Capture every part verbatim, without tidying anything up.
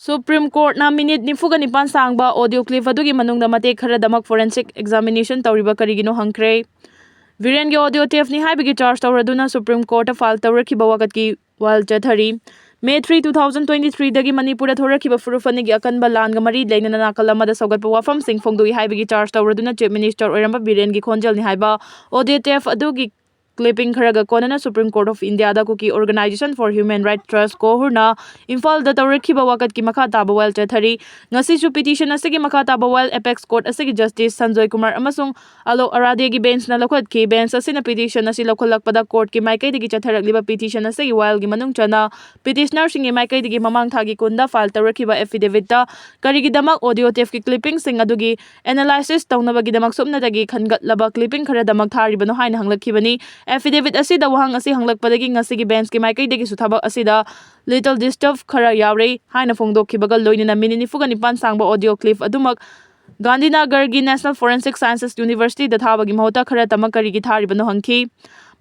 Supreme ꯀꯣꯔꯠꯅ minute ꯅꯤꯐꯨꯒ ꯅꯤꯄꯥꯟ ꯁꯥꯡꯕ audio clip ꯑꯗꯨꯒꯤ ꯃꯅꯨꯡꯗ ꯃꯇꯦꯛ ꯈꯔꯗꯃꯛ ꯐꯣꯔꯦꯟꯁꯤꯛ ꯑꯦꯛꯖꯥꯃꯤꯅꯦꯁꯟ ꯇꯧꯔꯤꯕ ꯀꯔꯤꯒꯤꯅꯣ ꯍꯪꯈ꯭ꯔꯦ꯫ ꯕꯤꯔꯦꯟꯒꯤ ꯑꯣꯗꯤꯑꯣ ꯇꯦꯞꯅꯤ ꯍꯥꯏꯕꯒꯤ ꯆꯥꯔꯖ ꯇꯧꯔꯗꯨꯅ ꯁꯨꯄ꯭ꯔꯤꯝ ꯀꯣꯔꯠꯇ ꯐꯥꯏꯜ ꯇꯧꯔꯛꯈꯤꯕ ꯋꯥꯀꯠꯀꯤ ꯋꯥꯌꯦꯜ ꯆꯠꯊꯔꯤ꯫ May three, two thousand twenty ꯊ꯭ꯔꯤꯗꯒꯤ ꯃꯅꯤꯄꯨꯔꯗ ꯊꯣꯔꯛꯈꯤꯕ ꯐꯨꯔꯨꯞ ꯑꯅꯤꯒꯤ ꯑꯀꯟꯕ ꯂꯥꯟꯒ ꯃꯔꯤ ꯂꯩꯅꯅ ꯅꯥꯀꯜ ꯑꯃꯗ ꯁꯧꯒꯠꯄ ꯋꯥꯐꯝꯁꯤꯡ ꯐꯣꯡꯗꯣꯛꯏ ꯍꯥꯏꯕꯒꯤ ꯆꯥꯔꯖ ꯇꯧꯔꯗꯨꯅ ꯆꯤꯐ ꯃꯤꯅꯤꯁꯇꯔ ꯑꯣꯏꯔꯝꯕ ꯕꯤꯔꯦꯟꯒꯤ ꯈꯣꯟꯖꯦꯜꯅꯤ ꯍꯥꯏꯕ ꯑꯣꯗꯤꯑꯣ ꯇꯦꯞ ꯑꯗꯨꯒꯤ ꯀ꯭ꯂꯤꯞꯄꯤꯡ ꯈꯔꯒ ꯀꯣꯟꯅꯅ ꯁꯨꯄ꯭ꯔꯤꯝ ꯀꯣꯔꯠ ꯑꯣꯐ ꯏꯟꯗꯤꯌꯥꯗ ꯀꯨꯀꯤ ꯑꯣꯔꯒꯅꯥꯏꯖꯦꯁꯟ ꯐꯣꯔ ꯍ꯭ꯌꯨꯃꯦꯟ ꯔꯥꯏꯠ ꯇ꯭ꯔꯁ, ꯀꯣꯍꯨꯔꯅ ꯏꯝꯐꯥꯜꯗ ꯇꯧꯔꯛꯈꯤꯕ ꯋꯥꯀꯠꯀꯤ ꯃꯈꯥ ꯇꯥꯕ ꯋꯥꯌꯦꯜ ꯆꯠꯊꯔꯤ꯫ ꯉꯁꯤꯁꯨ ꯄꯤꯇꯤꯁꯟ ꯑꯁꯤꯒꯤ ꯃꯈꯥ ꯇꯥꯕ ꯋꯥꯌꯦꯜ ꯑꯦꯄꯦꯛꯁ ꯀꯣꯔꯠ ꯑꯁꯤꯒꯤ ꯖꯁꯇꯤꯁ ꯁꯟꯖꯣꯏ ꯀꯨꯃꯥꯔ ꯑꯃꯁꯨꯡ ꯑꯂꯣꯛ ꯑꯔꯥꯗꯦꯒꯤ ꯕꯦꯟꯆꯅ ꯂꯧꯈꯠꯈꯤ꯫ ꯕꯦꯟꯆ ꯑꯁꯤꯅ ꯄꯤꯇꯤꯁꯟ ꯑꯁꯤ ꯂꯧꯈꯠꯂꯛꯄꯗ ꯀꯣꯔꯠꯀꯤ ꯃꯥꯏꯀꯩꯗꯒꯤ ꯆꯠꯊꯔꯛꯂꯤꯕ ꯄꯤꯇꯤꯁꯟ ꯑꯁꯤꯒꯤ ꯋꯥꯌꯦꯜꯒꯤ ꯃꯅꯨꯡ ꯆꯟꯅ ꯄꯤꯇꯤꯁꯅꯔꯁꯤꯡꯒꯤ ꯃꯥꯏꯀꯩꯗꯒꯤ ꯃꯃꯥꯡ ꯊꯥꯒꯤ ꯀꯨꯟꯗ ꯐꯥꯏꯜ ꯇꯧꯔꯛꯈꯤꯕ ꯑꯦꯐꯤꯗꯦꯚꯤꯠꯇ ꯀꯔꯤꯒꯤꯗꯃꯛ ꯑꯣꯗꯤꯑꯣ ꯇꯦꯞꯀꯤ ꯀ꯭ꯂꯤꯞꯄꯤꯡꯁꯤꯡ ꯑꯗꯨꯒꯤ ꯑꯦꯅꯥꯂꯥꯏꯁꯤꯁ ꯇꯧꯅꯕꯒꯤꯗꯃꯛ ꯁꯨꯞꯅꯇꯒꯤ ꯈꯟꯒꯠꯂꯕ ꯀ꯭ꯂꯤꯞꯄꯤꯡ ꯈꯔꯗꯃꯛ ꯊꯥꯔꯤꯕꯅꯣ ꯍꯥꯏꯅ ꯍꯪꯂꯛꯈꯤꯕꯅꯤ꯫ ꯑꯦꯐꯤꯗꯦꯚꯤꯠ ꯑꯁꯤꯗ ꯋꯥꯍꯪ ꯑꯁꯤ ꯍꯪꯂꯛꯄꯗꯒꯤ ꯉꯁꯤꯒꯤ ꯕꯦꯟꯆꯀꯤ ꯃꯥꯏꯀꯩꯗꯒꯤꯁꯨ ꯊꯕꯛ ꯑꯁꯤꯗ ꯂꯤꯇꯜ ꯗꯤꯁꯇꯔꯕ ꯈꯔ ꯌꯥꯎꯔꯦ ꯍꯥꯏꯅ ꯐꯣꯡꯗꯣꯛꯈꯤꯕꯒ ꯂꯣꯏꯅꯅ ꯃꯤꯅꯤꯠ ꯅꯤꯐꯨꯒ ꯅꯤꯄꯥꯟ ꯁꯥꯡꯕ ꯑꯣꯗꯤꯑꯣ ꯀ꯭ꯂꯤꯞ ꯑꯗꯨꯃꯛ ꯒꯥꯟꯙꯤꯅꯒꯔꯒꯤ ꯅꯦꯁꯅꯦꯜ ꯐꯣꯔꯦꯟꯁꯤꯛ ꯁꯥꯏꯟꯁꯦꯁ ꯌꯨꯅꯤꯚꯔꯁꯤꯇꯤꯗ ꯊꯥꯕꯒꯤ ꯃꯍꯨꯠꯇ ꯈꯔ ꯇꯃꯛ ꯀꯔꯤꯒꯤ ꯊꯥꯔꯤꯕꯅꯣ ꯍꯪꯈꯤ꯫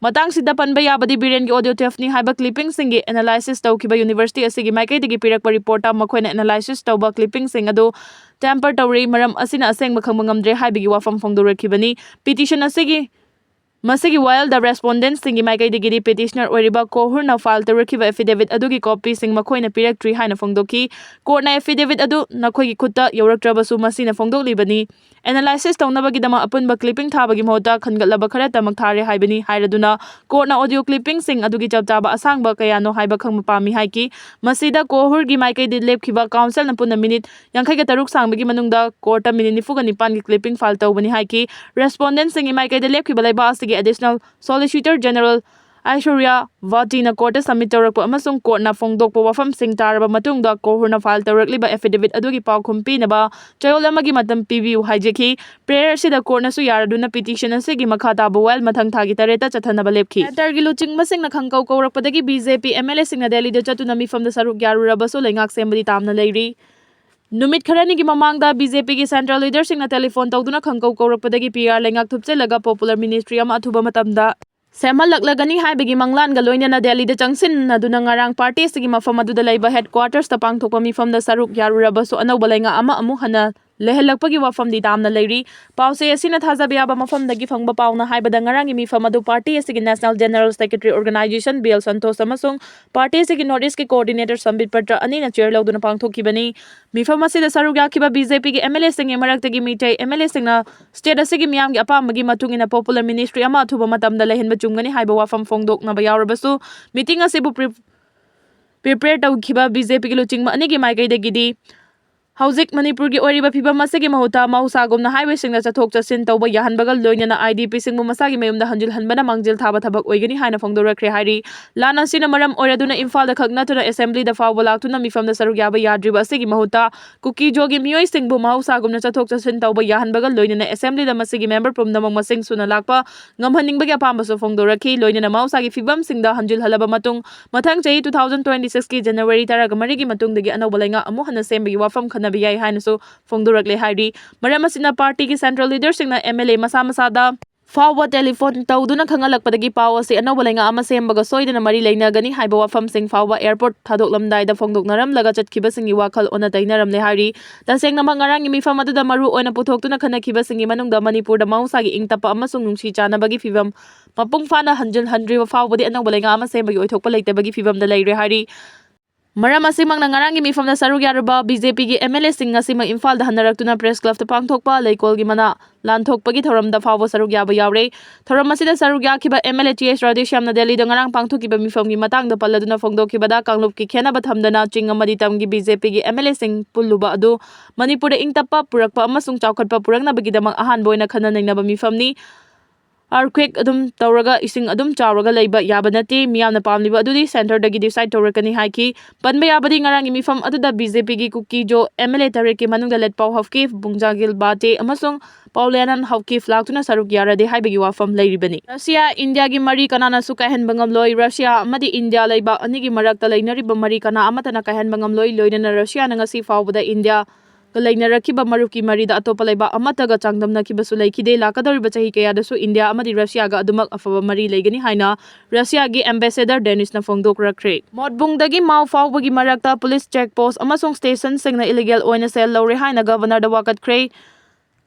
ꯃꯇꯥꯡꯁꯤꯗ ꯄꯟꯕ ꯌꯥꯕꯗꯤ ꯕꯤꯔꯦꯟꯒꯤ ꯑꯣꯗꯤꯑꯣ ꯇꯦꯞꯅꯤ ꯍꯥꯏꯕ ꯀ꯭ꯂꯤꯞꯄꯤꯡꯁꯤꯡꯒꯤ ꯑꯦꯅꯥꯂꯥꯏꯁꯤꯁ ꯇꯧꯈꯤꯕ ꯌꯨꯅꯤꯚꯔꯁꯤꯇꯤ ꯑꯁꯤꯒꯤ ꯃꯥꯏꯀꯩꯗꯒꯤ ꯄꯤꯔꯛꯄ ꯔꯤꯄꯣꯔꯠꯇ ꯃꯈꯣꯏꯅ ꯑꯦꯅꯥꯂꯥꯏꯁꯤꯁ ꯇꯧꯕ ꯀ꯭ꯂꯤꯞꯄꯤꯡꯁꯤꯡ ꯑꯗꯨ ꯇꯦꯝꯄꯔ ꯇꯧꯔꯤ, ꯃꯔꯝ ꯑꯁꯤꯅ ꯑꯁꯦꯡꯕ ꯈꯪꯕ ꯉꯝꯗ꯭ꯔꯦ ꯍꯥꯏꯕꯒꯤ ꯋꯥꯐꯝ ꯐꯣꯡꯗꯣꯔꯛꯈꯤꯕꯅꯤ꯫ ꯄꯤꯇꯤꯁꯟ ꯑꯁꯤꯒꯤ ꯃꯁꯤꯒꯤ ꯋꯥꯌꯦꯜꯗ ꯔꯦꯁꯄꯣꯟꯗꯦꯟꯠꯁꯤꯡꯒꯤ ꯃꯥꯏꯀꯩꯗꯒꯤꯗꯤ ꯄꯤꯇꯤꯁꯅꯔ ꯑꯣꯏꯔꯤꯕ ꯀꯣꯍꯨꯔꯅ ꯐꯥꯏꯜ ꯇꯧꯔꯛꯈꯤꯕ ꯑꯦꯐꯤꯗꯦꯚꯤꯠ ꯑꯗꯨꯒꯤ ꯀꯣꯄꯤꯁꯤꯡ ꯃꯈꯣꯏꯅ ꯄꯤꯔꯛꯇ꯭ꯔꯤ ꯍꯥꯏꯅ ꯐꯣꯡꯗꯣꯛꯈꯤ꯫ ꯀꯣꯔꯠꯅ ꯑꯦꯐꯤꯗꯦꯚꯤꯠ ꯑꯗꯨ ꯅꯈꯣꯏꯒꯤ ꯈꯨꯠꯇ ꯌꯧꯔꯛꯇ꯭ꯔꯕꯁꯨ ꯃꯁꯤꯅ ꯐꯣꯡꯗꯣꯛꯂꯤꯕꯅꯤ꯫ ꯑꯦꯅꯥꯂꯥꯏꯁꯤꯁ ꯇꯧꯅꯕꯒꯤꯗꯃꯛ ꯑꯄꯨꯟꯕ ꯀ꯭ꯂꯤꯞꯄꯤꯡ ꯊꯥꯕꯒꯤ ꯃꯍꯨꯠꯇ ꯈꯟꯒꯠꯂꯕ ꯈꯔꯇꯃꯛ ꯊꯥꯔꯦ ꯍꯥꯏꯕꯅꯤ ꯍꯥꯏꯔꯗꯨꯅ ꯀꯣꯔꯠꯅ ꯑꯣꯗꯤꯑꯣ ꯀ꯭ꯂꯤꯞꯄꯤꯡꯁꯤꯡ ꯑꯗꯨꯒꯤ ꯆꯞ ꯆꯥꯕ ꯑꯁꯥꯡꯕ ꯀꯌꯥꯅꯣ ꯍꯥꯏꯕ ꯈꯪꯕ ꯄꯥꯝꯃꯤ ꯍꯥꯏꯈꯤ꯫ ꯃꯁꯤꯗ ꯀꯣꯍꯨꯔꯒꯤ ꯃꯥꯏꯀꯩꯗ ꯂꯦꯞꯈꯤꯕ ꯀꯥꯎꯟꯁꯤꯜꯅ ꯄꯨꯟꯅ ꯃꯤꯅꯤꯠ ꯌꯥꯡꯈꯩꯒ ꯇꯔꯨꯛ ꯁꯥꯡꯕꯒꯤ ꯃꯅꯨꯡꯗ ꯀꯣꯔꯠꯇ ꯃꯤꯅꯤꯠ ꯅꯤꯐꯨꯒ ꯅꯤꯄꯥꯟꯒꯤ ꯀ꯭ꯂꯤꯞꯄꯤꯡ ꯐꯥꯏꯜ ꯇꯧꯕꯅꯤ ꯍꯥꯏꯈꯤ꯫ ꯔꯦꯁꯄꯣꯟꯗꯦꯟꯠꯁꯤꯡꯒꯤ ꯃꯥꯏꯀꯩꯗ ꯂꯦꯞꯈꯤꯕ ꯂꯩꯕꯥꯛ ꯑꯁꯤꯒꯤ ꯑꯦꯗꯤꯁꯅꯦꯜ ꯁꯣꯂꯤꯁꯤꯇꯔ ꯖꯦꯅꯔꯦꯜ ꯑꯥꯏꯁꯣꯔꯤꯌꯥ ꯚꯥꯇꯤꯅ ꯀꯣꯔꯠꯇ ꯁꯕꯃꯤꯠ ꯇꯧꯔꯛꯄ ꯑꯃꯁꯨꯡ ꯀꯣꯔꯠꯅ ꯐꯣꯡꯗꯣꯛꯄ ꯋꯥꯐꯝꯁꯤꯡ ꯇꯥꯔꯕ ꯃꯇꯨꯡꯗ ꯀꯣꯍꯨꯔꯅ ꯐꯥꯏꯜ ꯇꯧꯔꯛꯂꯤꯕ ꯑꯦꯐꯤꯗꯦꯚꯤꯠ ꯑꯗꯨꯒꯤ ꯄꯥꯎꯈꯨꯝ ꯄꯤꯅꯕ ꯆꯌꯣꯜ ꯑꯃꯒꯤ ꯃꯇꯝ ꯄꯤꯕꯤꯌꯨ ꯍꯥꯏꯖꯈꯤ꯫ ꯄ꯭ꯔꯦꯌꯔ ꯑꯁꯤꯗ ꯀꯣꯔꯠꯅꯁꯨ ꯌꯥꯔꯗꯨꯅ ꯄꯤꯇꯤꯁꯟ ꯑꯁꯤꯒꯤ ꯃꯈꯥ ꯇꯥꯕ ꯋꯥꯌꯦꯜ ꯃꯊꯪ ꯊꯥꯒꯤ ꯇꯔꯦꯠꯇ ꯆꯠꯊꯅꯕ ꯂꯦꯞꯈꯤ꯫ ꯁꯦꯟꯇꯔꯒꯤ ꯂꯨꯆꯤꯡꯕꯁꯤꯡꯅ ꯈꯪꯀꯧ ꯀꯧꯔꯛꯄꯗꯒꯤ B J P M L ꯑꯦꯁꯤꯡꯅ ꯗꯦꯜꯂꯤꯗ ꯆꯠꯇꯨꯅ ꯃꯤꯐꯝꯗ ꯁꯔꯨꯛ ꯌꯥꯔꯨꯔꯕꯁꯨ ꯂꯩꯉꯥꯛ ꯁꯦꯝꯕꯗꯤ ꯇꯥꯝꯅ ꯂꯩꯔꯤ꯫ ꯅꯨꯃꯤꯠ ꯈꯔꯅꯤꯒꯤ ꯃꯃꯥꯡꯗ ꯕꯤ ꯖꯦ ꯄꯤꯒꯤ ꯁꯦꯟꯇ꯭ꯔꯦꯜ ꯂꯤꯗꯔꯁꯤꯡꯅ ꯇꯦꯂꯤꯐꯣꯟ ꯇꯧꯗꯨꯅ ꯈꯪꯀꯧ ꯀꯧꯔꯛꯄꯗꯒꯤ ꯄꯤ ꯑꯥꯔ ꯂꯩꯉꯥꯛ ꯊꯨꯞꯆꯤꯜꯂꯒ ꯄꯣꯄꯨꯂꯔ ꯃꯤꯅꯤꯁꯇ꯭ꯔꯤ ꯑꯃ ꯑꯊꯨꯕ ꯃꯇꯝꯗ ꯁꯦꯝꯍꯜꯂꯛꯂꯒꯅꯤ ꯍꯥꯏꯕꯒꯤ ꯃꯪꯂꯥꯟꯒ ꯂꯣꯏꯅꯅ ꯗꯦꯜꯂꯤꯗ ꯆꯪꯁꯤꯟꯅꯗꯨꯅ ꯉꯔꯥꯡ ꯄꯥꯔꯇꯤ ꯑꯁꯤꯒꯤ ꯃꯐꯝ ꯑꯗꯨꯗ ꯂꯩꯕ ꯍꯦꯗꯀ꯭ꯋꯥꯇꯔꯁꯇ ꯄꯥꯡꯊꯣꯛꯄ ꯃꯤꯐꯝꯗ ꯁꯔꯨꯛ ꯌꯥꯔꯨꯔꯕꯁꯨ ꯑꯅꯧꯕ ꯂꯩꯉꯥꯛ ꯑꯃ ꯑꯃꯨꯛ ꯍꯟꯅ ꯂꯩꯍꯜꯂꯛꯄꯒꯤ ꯋꯥꯐꯝꯗꯤ ꯇꯥꯝꯅ ꯂꯩꯔꯤ꯫ ꯄꯥꯎꯆꯦ ꯑꯁꯤꯅ ꯊꯥꯖꯕ ꯌꯥꯕ ꯃꯐꯝꯗꯒꯤ ꯐꯪꯕ ꯄꯥꯎꯅ ꯍꯥꯏꯕꯗ ꯉꯔꯥꯡꯒꯤ ꯃꯤꯐꯝ ꯑꯗꯨ ꯄꯥꯔꯇꯤ ꯑꯁꯤꯒꯤ National General Secretary Organization B L Santosh ꯑꯃꯁꯨꯡ ꯄꯥꯔꯇꯤ ꯑꯁꯤꯒꯤ North East ꯀꯤ Coordinator ꯁꯝꯕꯤꯠ ꯄꯇ꯭ꯔ ꯑꯅꯤꯅ ꯆꯦꯌꯔ ꯂꯧꯗꯨꯅ ꯄꯥꯡꯊꯣꯛꯈꯤꯕꯅꯤ꯫ ꯃꯤꯐꯝ ꯑꯁꯤꯗ ꯁꯔꯨꯛ ꯌꯥꯈꯤꯕ ꯕꯤ ꯖꯦ ꯄꯤꯒꯤ ꯑꯦꯝ ꯑꯦꯜ ꯑꯦꯁꯤꯡꯒꯤ ꯃꯔꯛꯇꯒꯤ ꯃꯤꯇꯩ ꯑꯦꯝ ꯑꯦꯜ ꯑꯦꯁꯤꯡꯅ ꯁ꯭ꯇꯦꯠ ꯑꯁꯤꯒꯤ ꯃꯤꯌꯥꯝꯒꯤ ꯑꯄꯥꯝꯕꯒꯤ ꯃꯇꯨꯡ ꯏꯟꯅ ꯄꯣꯄꯨꯂꯔ ꯃꯤꯅꯤꯁꯇ꯭ꯔꯤ ꯑꯃ ꯑꯊꯨꯕ ꯃꯇꯝꯗ ꯂꯩꯍꯟꯕ ꯆꯨꯝꯒꯅꯤ ꯍꯥꯏꯕ ꯋꯥꯐꯝ ꯐꯣꯡꯗꯣꯛꯅꯕ ꯌꯥꯎꯔꯕꯁꯨ, ꯃꯤꯇꯤꯡ ꯑꯁꯤꯕꯨ ꯄ꯭ꯔꯤ-, ꯄ꯭ꯔꯤꯄꯦꯌꯔ ꯇꯧꯈꯤꯕ ꯕꯤ ꯖꯦ ꯄꯤꯒꯤ ꯂꯨꯆꯤꯡꯕ ꯑꯅꯤꯒꯤ ꯃꯥꯏꯀꯩꯗꯒꯤꯗꯤ ꯍꯧꯖꯤꯛ ꯃꯅꯤꯄꯨꯔꯒꯤ ꯑꯣꯏꯔꯤꯕ ꯐꯤꯕꯝ ꯑꯁꯤꯒꯤ ꯃꯍꯨꯠꯇ ꯃꯍꯧꯁꯥꯒꯨꯝꯅ ꯍꯥꯏꯋꯦꯁꯤꯡꯗ ꯆꯠꯊꯣꯛ ꯆꯠꯁꯤꯟ ꯇꯧꯕ ꯌꯥꯍꯟꯕꯒ ꯂꯣꯏꯅꯅ ꯑꯥꯏ ꯗꯤ ꯄꯤꯁꯤꯡꯕꯨ ꯃꯁꯥꯒꯤ ꯃꯌꯨꯝꯗ ꯍꯟꯖꯤꯜꯍꯟꯕꯅ ꯃꯥꯡꯖꯤꯜ ꯊꯥꯕ ꯊꯕꯛ ꯑꯣꯏꯒꯅꯤ ꯍꯥꯏꯅ ꯐꯣꯡꯗꯣꯔꯛꯈ꯭ꯔꯦ ꯍꯥꯏꯔꯤ꯫ ꯂꯥꯟ ꯑꯁꯤꯅ ꯃꯔꯝ ꯑꯣꯏꯔꯗꯨꯅ ꯏꯝꯐꯥꯜꯗ ꯈꯛ ꯅꯠꯇꯅ ꯑꯦꯁꯦꯝꯕ꯭ꯂꯤꯗ ꯐꯥꯎꯕ ꯂꯥꯛꯇꯨꯅ ꯃꯤꯐꯝꯗ ꯁꯔꯨꯛ ꯌꯥꯕ ꯌꯥꯗ꯭ꯔꯤꯕ ꯑꯁꯤꯒꯤ ꯃꯍꯨꯠꯇ ꯀꯨꯀꯤꯖꯣꯒꯤ ꯃꯤꯑꯣꯏꯁꯤꯡꯕꯨ ꯃꯍꯧꯁꯥꯒꯨꯝꯅ ꯆꯠꯊꯣꯛ ꯆꯠꯁꯤꯟ ꯇꯧꯕ ꯌꯥꯍꯟꯕꯒ ꯂꯣꯏꯅꯅ ꯑꯦꯁꯦꯝꯕ꯭ꯂꯤꯗ ꯃꯁꯤꯒꯤ ꯃꯦꯝꯕꯔ ꯄꯨꯝꯅꯃꯛ ꯃꯁꯤꯡ ꯁꯨꯅ ꯂꯥꯛꯄ ꯉꯝꯍꯟꯅꯤꯡꯕꯒꯤ ꯑꯄꯥꯝꯕꯁꯨ ꯐꯣꯡꯗꯣꯔꯛꯈꯤ꯫ ꯂꯣꯏꯅꯅ ꯃꯍꯧꯁꯥꯒꯤ ꯐꯤꯕꯝꯁꯤꯡꯗ ꯍꯟꯖꯤꯜꯍꯜꯂꯕ ꯃꯇꯨꯡ, ꯃꯊꯪ ꯆꯍꯤ two thousand twenty six ꯀꯤ ꯖꯅꯋꯥꯔꯤ ꯇꯔꯥꯃꯔꯤꯒꯤ ꯃꯇꯨꯡꯗꯒꯤ ꯑꯅꯧꯕ ꯂꯩꯉꯥꯛ ꯑꯃꯨꯛ ꯍꯟꯅ ꯁꯦꯝꯕꯒꯤ ꯋꯥꯐꯝ ꯈꯟꯅꯕ ꯌꯥꯏ ꯍꯥꯏꯅꯁꯨ ꯐꯣꯡꯗꯣꯔꯛꯂꯦ ꯍꯥꯏꯔꯤ꯫ ꯃꯔꯝ ꯑꯁꯤꯅ ꯄꯥꯔꯇꯤꯒꯤ ꯁꯦꯟꯇ꯭ꯔꯦꯜ ꯂꯤꯗꯔꯁꯤꯡꯅ ꯑꯦꯝ ꯑꯦꯜ ꯑꯦ ꯃꯁꯥ ꯃꯁꯥꯗ ꯐꯥꯎꯕ ꯇꯦꯂꯤꯐꯣꯟ ꯇꯧꯗꯨꯅ ꯈꯪꯍꯜꯂꯛꯄꯗꯒꯤ ꯄꯥꯎ ꯑꯁꯤ ꯑꯅꯧꯕ ꯂꯩꯉꯥꯛ ꯑꯃ ꯁꯦꯝꯕꯒ ꯁꯣꯏꯗꯅ ꯃꯔꯤ ꯂꯩꯅꯒꯅꯤ ꯍꯥꯏꯕ ꯋꯥꯐꯝꯁꯤꯡ ꯐꯥꯎꯕ ꯑꯦꯌꯔꯄꯣꯔꯠ ꯊꯥꯗꯣꯛꯂꯝꯗꯥꯏꯗ ꯐꯣꯡꯗꯣꯛꯅꯔꯝꯂꯒ ꯆꯠꯈꯤꯕꯁꯤꯡꯒꯤ ꯋꯥꯈꯜ ꯑꯣꯟꯅ ꯇꯩꯅꯔꯝꯂꯦ ꯍꯥꯏꯔꯤ꯫ ꯇꯁꯦꯡꯅꯃꯛ ꯉꯔꯥꯡꯒꯤ ꯃꯤꯐꯝ ꯑꯗꯨꯗ ꯃꯔꯨ ꯑꯣꯏꯅ ꯄꯨꯊꯣꯛꯇꯨꯅ ꯈꯟꯅꯈꯤꯕꯁꯤꯡꯒꯤ ꯃꯅꯨꯡꯗ ꯃꯅꯤꯄꯨꯔꯗ ꯃꯍꯧꯁꯥꯒꯤ ꯏꯪ ꯇꯞꯄ ꯑꯃꯁꯨꯡ ꯅꯨꯡꯁꯤ ꯆꯥꯟꯅꯕꯒꯤ ꯐꯤꯕꯝ ꯃꯄꯨꯡ ꯐꯥꯅ ꯍꯟꯖꯤꯜꯍꯟꯗ꯭ꯔꯤꯕ ꯐꯥꯎꯕꯗꯤ ꯑꯅꯧꯕ ꯂꯩꯉꯥꯛ ꯑꯃ ꯁꯦꯝꯕꯒꯤ ꯑꯣꯏꯊꯣꯛꯄ ꯂꯩꯇꯕꯒꯤ ꯐꯤꯕꯝꯗ ꯂꯩꯔꯦ ꯍꯥꯏꯔꯤ꯫ ꯃꯔꯝ ꯑꯁꯤꯃꯛꯅ ꯉꯔꯥꯡꯒꯤ ꯃꯤꯐꯝꯗ ꯁꯔꯨꯛ ꯌꯥꯔꯨꯕ ꯕꯤ ꯖꯦ ꯄꯤꯒꯤ ꯑꯦꯝ ꯑꯦꯜ ꯑꯦꯁꯤꯡ ꯉꯁꯤꯃꯛ ꯏꯝꯐꯥꯜꯗ ꯍꯟꯅꯔꯛꯇꯨꯅ ꯄ꯭ꯔꯦꯁ ꯀ꯭ꯂꯕꯇ ꯄꯥꯡꯊꯣꯛꯄ ꯂꯩꯀꯣꯜꯒꯤ ꯃꯅꯥ ꯂꯥꯟꯊꯣꯛꯄꯒꯤ ꯊꯧꯔꯝꯗ ꯐꯥꯎꯕ ꯁꯔꯨꯛ ꯌꯥꯕ ꯌꯥꯎꯔꯦ꯫ ꯊꯧꯔꯝ ꯑꯁꯤꯗ ꯁꯔꯨꯛ ꯌꯥꯈꯤꯕ ꯑꯦꯝ ꯑꯦꯜ ꯑꯦ ꯇꯤ ꯑꯦꯁ ꯔꯥꯙꯦꯁ꯭ꯌꯥꯝꯅ ꯗꯦꯜꯂꯤꯗ ꯉꯔꯥꯡ ꯄꯥꯡꯊꯣꯛꯈꯤꯕ ꯃꯤꯐꯝꯒꯤ ꯃꯇꯥꯡꯗ ꯄꯜꯂꯗꯨꯅ ꯐꯣꯡꯗꯣꯛꯈꯤꯕꯗ ꯀꯥꯡꯂꯨꯞꯀꯤ ꯈꯦꯟꯅꯕ ꯊꯝꯗꯅ ꯆꯤꯡ ꯑꯃꯗꯤ ꯇꯝꯒꯤ ꯕꯤ ꯖꯦ ꯄꯤꯒꯤ ꯑꯦꯝ ꯑꯦꯜ ꯑꯦꯁꯤꯡ ꯄꯨꯜꯂꯨꯕ ꯑꯗꯨ ꯃꯅꯤꯄꯨꯔꯗ ꯏꯪ ꯇꯞꯄ ꯄꯨꯔꯛꯄ ꯑꯃꯁꯨꯡ ꯆꯥꯎꯈꯠꯄ ꯄꯨꯔꯛꯅꯕꯒꯤꯗꯃꯛ ꯑꯍꯥꯟꯕ ꯑꯣꯏꯅ ꯈꯟꯅ ꯅꯩꯅꯕ ꯃꯤꯐꯝꯅꯤ꯫ ꯑꯥꯔꯊꯀ꯭ꯋꯦꯛ ꯑꯗꯨꯝ ꯇꯧꯔꯒ ꯏꯁꯤꯡ ꯑꯗꯨꯝ ꯆꯥꯎꯔꯒ ꯂꯩꯕ ꯌꯥꯕ ꯅꯠꯇꯦ꯫ ꯃꯤꯌꯥꯝꯅ ꯄꯥꯝꯂꯤꯕ ꯑꯗꯨꯗꯤ ꯁꯦꯟꯇꯔꯗꯒꯤ ꯗꯤꯁꯥꯏꯗ ꯇꯧꯔꯛꯀꯅꯤ ꯍꯥꯏꯈꯤ꯫ ꯄꯟꯕ ꯌꯥꯕꯗꯤ ꯉꯔꯥꯡꯒꯤ ꯃꯤꯐꯝ ꯑꯗꯨꯗ ꯕꯤ ꯖꯦ ꯄꯤꯒꯤ ꯀꯨꯀꯤꯖꯣ ꯑꯦꯝ ꯑꯦꯜ ꯑꯦ ꯇꯔꯦꯠꯀꯤ ꯃꯅꯨꯡꯗ ꯂꯦꯠꯄꯥꯎ ꯍꯧꯈꯤ, ꯕꯨꯡꯖꯥꯒꯤꯜ ꯕꯥꯇꯦ ꯑꯃꯁꯨꯡ ꯄꯥꯎꯂꯦꯅꯟ ꯍꯧꯀꯤꯐ ꯂꯥꯛꯇꯨꯅ ꯁꯔꯨꯛ ꯌꯥꯔꯗꯦ ꯍꯥꯏꯕꯒꯤ ꯋꯥꯐꯝ ꯂꯩꯔꯤꯕꯅꯤ꯫ ꯔꯁꯤꯌꯥ, ꯏꯟꯗꯤꯌꯥꯒꯤ ꯃꯔꯤ ꯀꯅꯥꯅꯁꯨ ꯀꯥꯏꯍꯟꯕ ꯉꯝꯂꯣꯏ꯫ ꯔꯁꯤꯌꯥ ꯑꯃꯗꯤ ꯏꯟꯗꯤꯌꯥ ꯂꯩꯕꯥꯛ ꯑꯅꯤꯒꯤ ꯃꯔꯛꯇ ꯂꯩꯅꯔꯤꯕ ꯃꯔꯤ ꯀꯅꯥ ꯑꯃꯠꯇꯅ ꯀꯥꯏꯍꯟꯕ ꯉꯝꯂꯣꯏ꯫ ꯂꯣꯏꯅꯅ ꯔꯁꯤꯌꯥꯅ ꯉꯁꯤ ꯐꯥꯎꯕꯗ ꯏꯟꯗꯤꯌꯥ ꯂꯩꯅꯔꯛꯈꯤꯕ ꯃꯔꯨꯞꯀꯤ ꯃꯔꯤꯗ ꯑꯇꯣꯞꯄ ꯂꯩꯕꯥꯛ ꯑꯃꯠꯇꯒ ꯆꯥꯡꯗꯝꯅꯈꯤꯕꯁꯨ ꯂꯩꯈꯤꯗꯦ꯫ ꯂꯥꯛꯀꯗꯧꯔꯤꯕ ꯆꯍꯤ ꯀꯌꯥꯗꯁꯨ ꯏꯟꯗꯤꯌꯥ ꯑꯃꯗꯤ ꯔꯁꯤꯌꯥꯒ ꯑꯗꯨꯃꯛ ꯑꯐꯕ ꯃꯔꯤ ꯂꯩꯒꯅꯤ ꯍꯥꯏꯅ ꯔꯁꯤꯌꯥꯒꯤ ambassador ꯗꯦꯅꯤꯁꯅ ꯐꯣꯡꯗꯣꯛꯔꯛꯈ꯭ꯔꯦ꯫ ꯃꯣꯠꯕꯨꯡꯗꯒꯤ ꯃꯥꯎ ꯐꯥꯎꯕꯒꯤ ꯃꯔꯛꯇ ꯄꯨꯂꯤꯁ check post ꯑꯃꯁꯨꯡ stationꯁꯤꯡꯅ illegal ꯑꯣꯏꯅ ꯁꯦꯜ ꯂꯧꯔꯦ ꯍꯥꯏꯅ governorꯗ ꯋꯥꯀꯠꯈ꯭ꯔꯦ꯫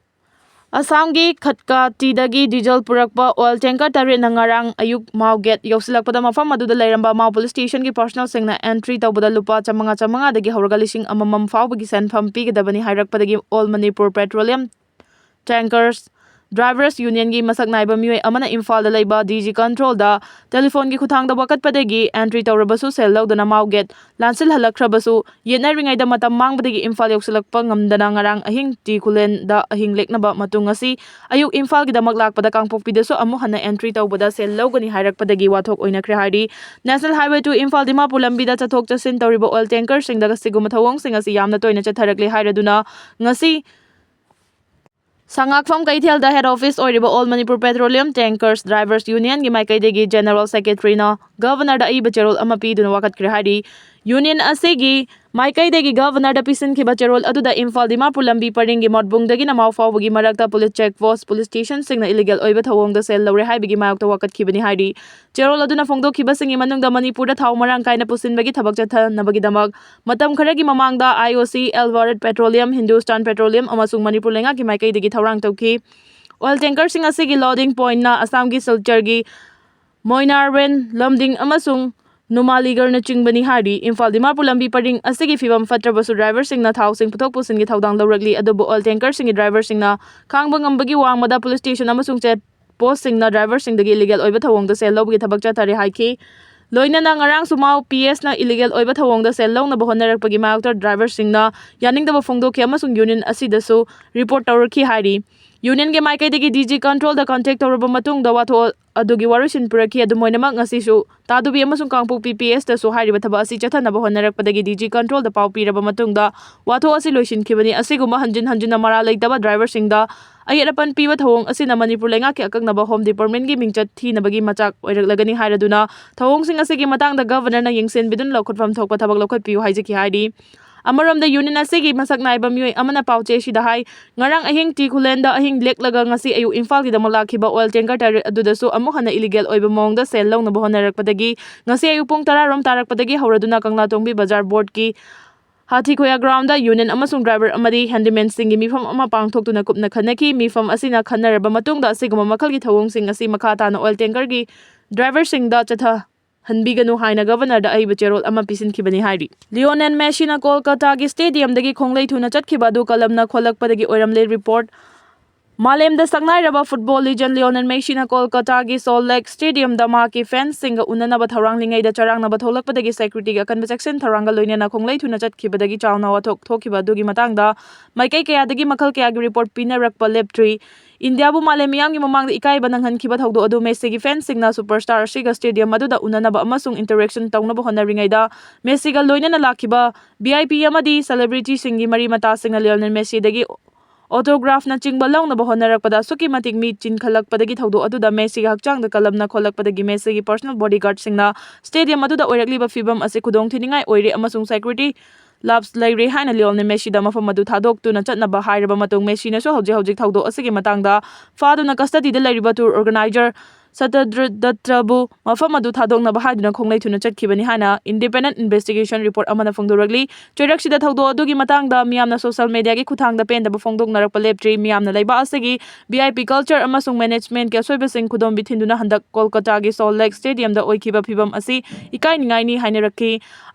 ꯑꯁꯥꯝꯒꯤ ꯈꯠꯀꯥꯇꯤꯗꯒꯤ diesel ꯄꯨꯔꯛꯄ oil tanker ꯇꯔꯦꯠꯅ ꯉꯔꯥꯡ ꯑꯌꯨꯛ ꯃꯥꯎ gate ꯌꯧꯁꯤꯜꯂꯛꯄꯗ ꯃꯐꯝ ꯑꯗꯨꯗ ꯂꯩꯔꯝꯕ ꯃꯥꯎ police stationꯒꯤ personnelꯁꯤꯡꯅ entry ꯇꯧꯕꯗ ꯂꯨꯄꯥ ꯆꯥꯃꯉꯥ ꯆꯥꯃꯉꯥꯗꯒꯤ ꯍꯧꯔꯒ ꯂꯤꯁꯤꯡ ꯑꯃꯃꯝ ꯐꯥꯎꯕꯒꯤ ꯁꯦꯟꯐꯝ ꯄꯤꯒꯗꯕꯅꯤ ꯍꯥꯏꯔꯛꯄꯗꯒꯤ All Manipur Petroleum Tankers Drivers Unionꯒꯤ ꯃꯁꯛ ꯅꯥꯏꯕ ꯃꯤꯑꯣꯏ ꯑꯃꯅ ꯏꯝꯐꯥꯜꯗ ꯂꯩꯕ DG controlꯗ telephoneꯒꯤ ꯈꯨꯠꯊꯥꯡꯗ ꯋꯥꯀꯠꯄꯗꯒꯤ entry ꯇꯧꯔꯕꯁꯨ ꯁꯦꯜ ꯂꯧꯗꯅ ꯃꯥꯎ gate ꯂꯥꯟꯁꯤꯜꯍꯜꯂꯛꯈ꯭ꯔꯕꯁꯨ ꯌꯦꯠꯅꯔꯤꯉꯩꯗ ꯃꯇꯝ ꯃꯥꯡꯕꯗꯒꯤ ꯏꯝꯐꯥꯜ ꯌꯧꯁꯤꯜꯂꯛꯄ ꯉꯝꯗꯅ ꯉꯔꯥꯡ ꯑꯍꯤꯡ ꯇꯤ ꯈꯨꯂꯦꯟꯗ ꯑꯍꯤꯡ ꯂꯦꯛꯅꯕ ꯃꯇꯨꯡ ꯉꯁꯤ ꯑꯌꯨꯛ ꯏꯝꯐꯥꯜꯒꯤꯗꯃꯛ ꯂꯥꯛꯄꯗ ꯀꯥꯡꯄꯣꯛꯄꯤꯗꯁꯨ ꯑꯃꯨꯛ ꯍꯟꯅ entry ꯇꯧꯕꯗ ꯁꯦꯜ ꯂꯧꯒꯅꯤ ꯍꯥꯏꯔꯛꯄꯗꯒꯤ ꯋꯥꯊꯣꯛ ꯑꯣꯏꯅꯈ꯭ꯔꯦ ꯍꯥꯏꯔꯤ꯫ National Highway two Imphal Dimapur ꯂꯝꯕꯤꯗ ꯆꯠꯊꯣꯛ ꯆꯠꯁꯤꯟ ꯇꯧꯔꯤꯕ oil tankerꯁꯤꯡꯗ ꯑꯁꯤꯒꯨꯝꯕ ꯊꯧꯑꯣꯡꯁꯤꯡ ꯑꯁꯤ ꯌꯥꯝꯅ ꯇꯣꯏꯅ ꯆꯠꯊꯔꯛꯂꯦ ꯍꯥꯏꯔꯗꯨꯅ ꯉꯁꯤ ꯁꯉꯥꯛꯐꯝ ꯀꯩꯊꯦꯜꯗ head office ꯑꯣꯏꯔꯤꯕ All Manipur Petroleum Tankers Drivers Unionꯒꯤ ꯃꯥꯏꯀꯩꯗꯒꯤ General Secretaryꯅ governorꯗ ꯑꯏꯕ ꯆꯦꯔꯣꯜ ꯑꯃ ꯄꯤꯗꯨꯅ ꯋꯥꯀꯠꯈ꯭ꯔꯦ ꯍꯥꯏꯔꯤ꯫ Union ꯑꯁꯤꯒꯤ ꯃꯥꯏꯀꯩꯗꯒꯤ governorꯗ ꯄꯤꯁꯤꯟꯈꯤꯕ ꯆꯦꯔꯣꯜ ꯑꯗꯨꯗ ꯏꯝꯐꯥꯜ ꯗꯤꯃꯥꯄꯨꯔ ꯂꯝꯕꯤ ꯄꯔꯤꯡꯒꯤ ꯃꯣꯠꯕꯨꯡꯗꯒꯤꯅ ꯃꯥꯎ ꯐꯥꯎꯕꯒꯤ ꯃꯔꯛꯇ police check post, police stationꯁꯤꯡꯅ illegal ꯑꯣꯏꯕ ꯊꯧꯑꯣꯡꯗ ꯁꯦꯜ ꯂꯧꯔꯦ ꯍꯥꯏꯕꯒꯤ ꯃꯥꯌꯣꯛꯇ ꯋꯥꯀꯠꯈꯤꯕꯅꯤ ꯍꯥꯏꯔꯤ꯫ ꯆꯦꯔꯣꯜ ꯑꯗꯨꯅ ꯐꯣꯡꯗꯣꯛꯈꯤꯕꯁꯤꯡꯒꯤ ꯃꯅꯨꯡꯗ ꯃꯅꯤꯄꯨꯔꯗ ꯊꯥꯎ ꯃꯔꯥꯡ ꯀꯥꯏꯅ ꯄꯨꯁꯤꯟꯕꯒꯤ ꯊꯕꯛ ꯆꯠꯊꯅꯕꯒꯤꯗꯃꯛ ꯃꯇꯝ ꯈꯔꯒꯤ ꯃꯃꯥꯡꯗ IOC, Al Waraed Petroleum, Hindustan Petroleum ꯑꯃꯁꯨꯡ ꯃꯅꯤꯄꯨꯔ ꯂꯩꯉꯥꯛꯀꯤ ꯃꯥꯏꯀꯩꯗꯒꯤ ꯊꯧꯔꯥꯡ ꯇꯧꯈꯤ꯫ Oil tankerꯁꯤꯡ ꯑꯁꯤꯒꯤ loading pointꯅ ꯑꯁꯥꯝꯒꯤ ꯁꯤꯜꯆꯔꯒꯤ ꯃꯣꯏꯅꯥꯔꯕꯦꯟ, ꯂꯝꯗꯤꯡ ꯑꯃꯁꯨꯡ ꯅꯨꯃꯥꯂꯤꯒꯔꯅꯆꯤꯡꯕꯅꯤ ꯍꯥꯏꯔꯤ꯫ ꯏꯝꯐꯥꯜ ꯗꯤꯃꯥꯄꯨꯔ ꯂꯝꯕꯤ ꯄꯔꯤꯡ ꯑꯁꯤꯒꯤ ꯐꯤꯕꯝ ꯐꯠꯇ꯭ꯔꯕꯁꯨ driverꯁꯤꯡꯅ ꯊꯥꯎꯁꯤꯡ ꯄꯨꯊꯣꯛ ꯄꯨꯁꯤꯟꯒꯤ ꯊꯧꯗꯥꯡ ꯂꯧꯔꯛꯂꯤ, ꯑꯗꯨꯕꯨ oil tankerꯁꯤꯡꯒꯤ driverꯁꯤꯡꯅ ꯈꯥꯡꯕ ꯉꯝꯕꯒꯤ ꯋꯥꯡꯃꯗ police station ꯑꯃꯁꯨꯡ check postꯁꯤꯡꯅ driverꯁꯤꯡꯗꯒꯤ illegal ꯑꯣꯏꯕ ꯊꯧꯑꯣꯡꯗ ꯁꯦꯜ ꯂꯧꯕꯒꯤ ꯊꯕꯛ ꯆꯠꯊꯔꯤ ꯍꯥꯏꯈꯤ꯫ ꯂꯣꯏꯅꯅ ꯉꯔꯥꯡꯁꯨ ꯃꯥꯎ PSꯅ illegal ꯑꯣꯏꯕ ꯊꯧꯑꯣꯡꯗ ꯁꯦꯜ ꯂꯧꯅꯕ ꯍꯣꯠꯅꯔꯛꯄꯒꯤ ꯃꯥꯌꯣꯛꯇ driverꯁꯤꯡꯅ ꯌꯥꯅꯤꯡꯗꯕ ꯐꯣꯡꯗꯣꯛꯈꯤ ꯑꯃꯁꯨꯡ union ꯑꯁꯤꯗꯁꯨ report ꯇꯧꯔꯛꯈꯤ ꯍꯥꯏꯔꯤ꯫ Unionꯒꯤ ꯃꯥꯏꯀꯩꯗꯒꯤ DG controlꯗ contact ꯇꯧꯔꯕ ꯃꯇꯨꯡꯗ ꯋꯥꯊꯣꯛ ꯑꯗꯨꯒꯤ ꯋꯥꯔꯣꯏꯁꯤꯟ ꯄꯨꯔꯛꯈꯤ꯫ ꯑꯗꯨꯝ ꯑꯣꯏꯅꯃꯛ, ꯉꯁꯤꯁꯨ ꯇꯥꯗꯨꯕꯤ ꯑꯃꯁꯨꯡ ꯀꯥꯡꯄꯣꯛꯄꯤ PSꯇꯁꯨ ꯍꯥꯏꯔꯤꯕ ꯊꯕꯛ ꯑꯁꯤ ꯆꯠꯊꯅꯕ ꯍꯣꯠꯅꯔꯛꯄꯗꯒꯤ DG controlꯗ ꯄꯥꯎ ꯄꯤꯔꯕ ꯃꯇꯨꯡꯗ ꯋꯥꯊꯣꯛ ꯑꯁꯤ ꯂꯣꯏꯁꯤꯟꯈꯤꯕꯅꯤ꯫ ꯑꯁꯤꯒꯨꯝꯕ ꯍꯟꯖꯤꯟ ꯍꯟꯖꯤꯟꯅ ꯃꯔꯥꯜ ꯂꯩꯇꯕ driverꯁꯤꯡꯗ ꯑꯌꯦꯠ ꯑꯄꯟ ꯄꯤꯕ ꯊꯧꯑꯣꯡ ꯑꯁꯤꯅ ꯃꯅꯤꯄꯨꯔ ꯂꯩꯉꯥꯛꯀꯤ ꯑꯀꯛꯅꯕ Home Departmentꯀꯤ ꯃꯤꯡꯆꯠ ꯊꯤꯅꯕꯒꯤ ꯃꯆꯥꯛ ꯑꯣꯏꯔꯛꯂꯒꯅꯤ ꯍꯥꯏꯔꯗꯨꯅ ꯊꯧꯑꯣꯡꯁꯤꯡ ꯑꯁꯤꯒꯤ ꯃꯇꯥꯡꯗ governorꯅ ꯌꯦꯡꯁꯤꯟꯕꯤꯗꯨꯅ ꯂꯧꯈꯠꯐꯝ ꯊꯣꯛꯄ ꯊꯕꯛ ꯂꯧꯈꯠꯄꯤꯌꯨ ꯍꯥꯏꯖꯈꯤ ꯍꯥꯏꯔꯤ꯫ ꯑꯃꯔꯣꯝꯗ, ꯌꯨꯅꯤꯌꯟ ꯑꯁꯤꯒꯤ ꯃꯁꯛ ꯅꯥꯏꯕ ꯃꯤꯑꯣꯏ ꯑꯃꯅ ꯄꯥꯎꯆꯦ ꯑꯁꯤꯗ ꯍꯥꯏ, ꯉꯔꯥꯡ ꯑꯍꯤꯡ ꯇꯤꯈꯨꯂꯦꯟꯗ ꯑꯍꯤꯡ ꯂꯦꯛꯂꯒ ꯉꯁꯤ ꯑꯌꯨꯛ ꯏꯝꯐꯥꯜꯒꯤꯗꯃꯛ ꯂꯥꯛꯈꯤꯕ ꯑꯣꯏꯜ ꯇꯦꯡꯀꯔ ꯇꯔꯦꯠ ꯑꯗꯨꯗꯁꯨ ꯑꯃꯨꯛ ꯍꯟꯅ ꯏꯂꯤꯒꯦꯜ ꯑꯣꯏꯕ ꯃꯑꯣꯡꯗ ꯁꯦꯜ ꯂꯧꯅꯕ ꯍꯣꯠꯅꯔꯛꯄꯗꯒꯤ ꯉꯁꯤ ꯑꯌꯨꯛ ꯄꯨꯡ ꯇꯔꯥ ꯔꯣꯝ ꯇꯥꯔꯛꯄꯗꯒꯤ ꯍꯧꯔꯗꯨꯅ ꯀꯪꯂꯥꯇꯣꯡꯕꯤ ꯕꯖꯥꯔ ꯕꯣꯔꯗꯀꯤ ꯍꯥꯊꯤꯈꯣꯌꯥ ꯒ꯭ꯔꯥꯎꯟꯗ ꯌꯨꯅꯤꯌꯟ ꯑꯃꯁꯨꯡ ꯗ꯭ꯔꯥꯏꯚꯔ ꯑꯃꯗꯤ ꯍꯦꯟꯗꯤꯃꯦꯟꯁꯤꯡꯒꯤ ꯃꯤꯐꯝ ꯑꯃ ꯄꯥꯡꯊꯣꯛꯇꯨꯅ ꯀꯨꯞꯅ ꯈꯟꯅꯈꯤ꯫ ꯃꯤꯐꯝ ꯑꯁꯤꯅ ꯈꯟꯅꯔꯕ ꯃꯇꯨꯡꯗ ꯑꯁꯤꯒꯨꯝꯕ ꯃꯈꯜꯒꯤ ꯊꯧꯑꯣꯡꯁꯤꯡ ꯑꯁꯤ ꯃꯈꯥ ꯇꯥꯅ ꯑꯣꯏꯜ ꯇꯦꯡꯀꯔꯒꯤ ꯗ꯭ꯔꯥꯏꯚꯔꯁꯤꯡꯗ ꯆꯠꯊꯍꯟꯕꯤꯒꯅꯨ ꯍꯥꯏꯅ ꯒꯕꯔꯅꯔꯗ ꯑꯏꯕ ꯆꯦꯔꯣꯜ ꯑꯃ ꯄꯤꯁꯤꯟꯈꯤꯕꯅꯤ ꯍꯥꯏꯔꯤ꯫ ꯂꯤꯑꯣꯅꯦꯜ ꯃꯦꯁꯤꯅ ꯀꯣꯜꯀꯇꯥꯒꯤ ꯁ꯭ꯇꯦꯗꯤꯌꯝꯗꯒꯤ ꯈꯣꯡꯂꯩ ꯊꯨꯅ ꯆꯠꯈꯤꯕ ꯑꯗꯨ ꯀꯂꯝꯅ ꯈꯣꯜꯂꯛꯄꯗꯒꯤ ꯑꯣꯏꯔꯝꯂꯦ꯫ ꯔꯤꯄꯣꯔꯠ꯫ ꯃꯥꯂꯦꯝꯗ ꯁꯛꯅꯥꯏꯔꯕ ꯐꯨꯠꯕꯣꯜ ꯂꯤꯖꯦꯟ ꯂꯤꯑꯣꯅꯦꯜ ꯃꯦꯁꯤꯅ ꯀꯣꯜꯀꯇꯥꯒꯤ ꯁꯣꯜ ꯂꯦꯛ ꯁ꯭ꯇꯦꯗꯤꯌꯝꯗ ꯃꯍꯥꯛꯀꯤ ꯐꯦꯟꯁꯁꯤꯡꯒ ꯎꯅꯅꯕ ꯊꯧꯔꯥꯡꯂꯤꯉꯩꯗ ꯆꯔꯥꯡꯅꯕ ꯊꯣꯛꯂꯛꯄꯗꯒꯤ ꯁꯦꯀ꯭ꯌꯨꯔꯤꯇꯤꯒꯤ ꯑꯀꯟꯕ ꯆꯦꯛꯁꯤꯟ ꯊꯧꯔꯥꯡꯒ ꯂꯣꯏꯅꯅ ꯈꯣꯡꯂꯩ ꯊꯨꯅ ꯆꯠꯈꯤꯕꯗꯒꯤ ꯆꯥꯎꯅ ꯋꯥꯊꯣꯛ ꯊꯣꯛꯈꯤꯕ ꯑꯗꯨꯒꯤ ꯃꯇꯥꯡꯗ ꯃꯥꯏꯀꯩ ꯀꯌꯥꯗꯒꯤ ꯃꯈꯜ ꯀꯌꯥꯒꯤ ꯔꯤꯄꯣꯔꯠ ꯄꯤꯅꯔꯛꯄ ꯂꯦꯞꯇ꯭ꯔꯤ꯫ ꯏꯟꯗꯤꯌꯥꯕꯨ ꯃꯥꯂꯦꯝ ꯃꯤꯌꯥꯝꯒꯤ ꯃꯃꯥꯡꯗ ꯏꯀꯥꯏꯕ ꯅꯪꯍꯟꯈꯤꯕ ꯊꯧꯗꯣꯛ ꯑꯗꯨ ꯃꯦꯁꯤꯒꯤ ꯐꯦꯟꯁꯁꯤꯡꯅ ꯁꯨꯄꯔꯁ꯭ꯇꯥꯔ ꯑꯁꯤꯒ ꯁ꯭ꯇꯦꯗꯤꯌꯝ ꯑꯗꯨꯗ ꯎꯅꯅꯕ ꯑꯃꯁꯨꯡ ꯏꯟꯇꯔꯦꯛꯁꯟ ꯇꯧꯅꯕ ꯍꯣꯠꯅꯔꯤꯉꯩꯗ ꯃꯦꯁꯤꯒ ꯂꯣꯏꯅꯅ ꯂꯥꯛꯈꯤꯕ ꯚꯤ ꯑꯥꯏ ꯄꯤ ꯑꯃꯗꯤ ꯁꯦꯂꯦꯕ꯭ꯔꯤꯇꯤꯁꯤꯡꯒꯤ ꯃꯔꯤ ꯃꯇꯥꯁꯤꯡꯅ ꯂꯤꯑꯣꯅꯦꯜ ꯃꯦꯁꯤꯗꯒꯤ ꯑꯣꯇꯣꯒ꯭ꯔꯥꯐꯅꯆꯤꯡꯕ ꯂꯧꯅꯕ ꯍꯣꯠꯅꯔꯛꯄꯗ ꯑꯁꯨꯛꯀꯤ ꯃꯇꯤꯛ ꯃꯤ ꯆꯤꯟꯈꯠꯂꯛꯄꯗꯒꯤ ꯊꯧꯗꯣꯛ ꯑꯗꯨꯗ ꯃꯦꯁꯤꯒꯤ ꯍꯛꯆꯥꯡꯗ ꯀꯂꯝꯅ ꯈꯣꯜꯂꯛꯄꯗꯒꯤ ꯃꯦꯁꯤꯒꯤ ꯄꯔꯁꯣꯅꯦꯜ ꯕꯣꯗꯤꯒꯥꯔꯗꯁꯤꯡꯅ ꯁ꯭ꯇꯦꯗꯤꯌꯝ ꯑꯗꯨꯗ ꯑꯣꯏꯔꯛꯂꯤꯕ ꯐꯤꯚꯝ ꯑꯁꯤ ꯈꯨꯗꯣꯡꯊꯤꯅꯤꯡꯉꯥꯏ ꯑꯣꯏꯔꯦ ꯑꯃꯁꯨꯡ ꯁꯦꯀ꯭ꯌꯨꯔꯤꯇꯤ ꯂꯥꯞꯁ ꯂꯩꯔꯦ ꯍꯥꯏꯅ ꯂꯤꯑꯣꯅꯦꯜ ꯃꯦꯁꯤꯗ ꯃꯐꯝ ꯑꯗꯨ ꯊꯥꯗꯣꯛꯇꯨꯅ ꯆꯠꯅꯕ ꯍꯥꯏꯔꯕ ꯃꯇꯨꯡ ꯃꯦꯁꯤꯅꯁꯨ ꯍꯧꯖꯤꯛ ꯍꯧꯖꯤꯛ ꯊꯧꯗꯣꯛ ꯑꯁꯤꯒꯤ ꯃꯇꯥꯡꯗ ꯐꯥꯗꯨꯅ ꯀꯁꯇꯗꯤꯗ ꯂꯩꯔꯤꯕ ꯇꯨꯔ ꯑꯣꯔꯒꯅꯥꯏꯖꯔ ꯁꯇꯗ꯭ꯔꯗꯠꯇꯕꯨ ꯃꯐꯝ ꯑꯗꯨ ꯊꯥꯗꯣꯛꯅꯕ ꯍꯥꯏꯗꯨꯅ ꯈꯣꯡꯂꯩ ꯊꯨꯅ ꯆꯠꯈꯤꯕꯅꯤ ꯍꯥꯏꯅ ꯏꯟꯗꯤꯄꯦꯟꯗꯦꯟꯠ ꯏꯟꯚꯦꯁꯇꯤꯒꯦꯁꯟ ꯔꯤꯄꯣꯔꯠ ꯑꯃꯅ ꯐꯣꯡꯗꯣꯔꯛꯂꯤ꯫ ꯆꯩꯔꯛꯁꯤꯗ ꯊꯧꯗꯣꯛ ꯑꯗꯨꯒꯤ ꯃꯇꯥꯡꯗ ꯃꯤꯌꯥꯝꯅ ꯁꯣꯁꯤꯌꯦꯜ ꯃꯤꯗꯤꯌꯥꯒꯤ ꯈꯨꯠꯊꯥꯡꯗ ꯄꯦꯟꯗꯕ ꯐꯣꯡꯗꯣꯛꯅꯔꯛꯄ ꯂꯦꯞꯇ꯭ꯔꯤ꯫ ꯃꯤꯌꯥꯝꯅ ꯂꯩꯕꯥꯛ ꯑꯁꯤꯒꯤ ꯚꯤ ꯑꯥꯏ ꯄꯤ ꯀꯜꯆꯔ ꯑꯃꯁꯨꯡ ꯃꯦꯅꯦꯖꯃꯦꯟꯠꯀꯤ ꯑꯁꯣꯏꯕꯁꯤꯡ ꯈꯨꯗꯣꯝꯕꯤ ꯊꯤꯟꯗꯨꯅ ꯍꯟꯗꯛ ꯀꯣꯜꯀꯇꯥꯒꯤ ꯁꯣꯜ ꯂꯦꯛ ꯁ꯭ꯇꯦꯗꯤꯌꯝꯗ ꯑꯣꯏꯈꯤꯕ ꯐꯤꯚꯝ ꯑꯁꯤ ꯏꯀꯥꯏꯅꯤꯡꯉꯥꯏꯅꯤ ꯍꯥꯏꯅꯔꯛꯈꯤ꯫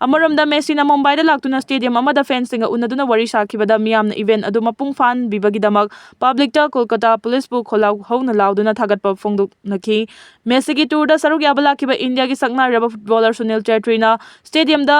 ꯑꯃꯔꯣꯝꯗ ꯃꯦꯁꯤꯅ ꯃꯨꯝꯕꯥꯏꯗ ꯂꯥꯛꯇꯨꯅ ꯁ꯭ꯇꯦꯗꯤꯌꯝ ꯑꯃꯗ ꯐꯦꯟꯁꯁꯤꯡꯒ ꯎꯅꯗꯨꯅ ꯋꯥꯔꯤ ꯁꯥꯈꯤꯕꯗ ꯃꯤꯌꯥꯝꯅ ꯏꯚꯦꯟꯠ ꯑꯗꯨ ꯃꯄꯨꯡ ꯐꯥꯍꯟꯕꯤꯕꯒꯤꯗꯃꯛ ꯄꯕ꯭ꯂꯤꯛꯇ ꯀꯣꯜꯀꯇꯥ ꯄꯨꯂꯤꯁꯄꯨ ꯈꯣꯜꯂꯥꯎ ꯍꯧꯅ ꯂꯥꯎꯗꯨꯅ ꯊꯥꯒꯠꯄ ꯐꯣꯡꯗꯣꯛꯅꯈꯤ꯫ ꯃꯦꯁꯤꯒꯤ ꯇꯨꯔꯗ ꯁꯔꯨꯛ ꯌꯥꯕ ꯂꯥꯛꯈꯤꯕ ꯏꯟꯗꯤꯌꯥꯒꯤ ꯁꯛꯅꯥꯏꯔꯕ ꯐꯨꯠꯕꯣꯂꯔ ꯁꯨꯅꯤꯜ ꯆꯦꯇ꯭ꯔꯤꯅ ꯁ꯭ꯇꯦꯗꯤꯌꯝꯗ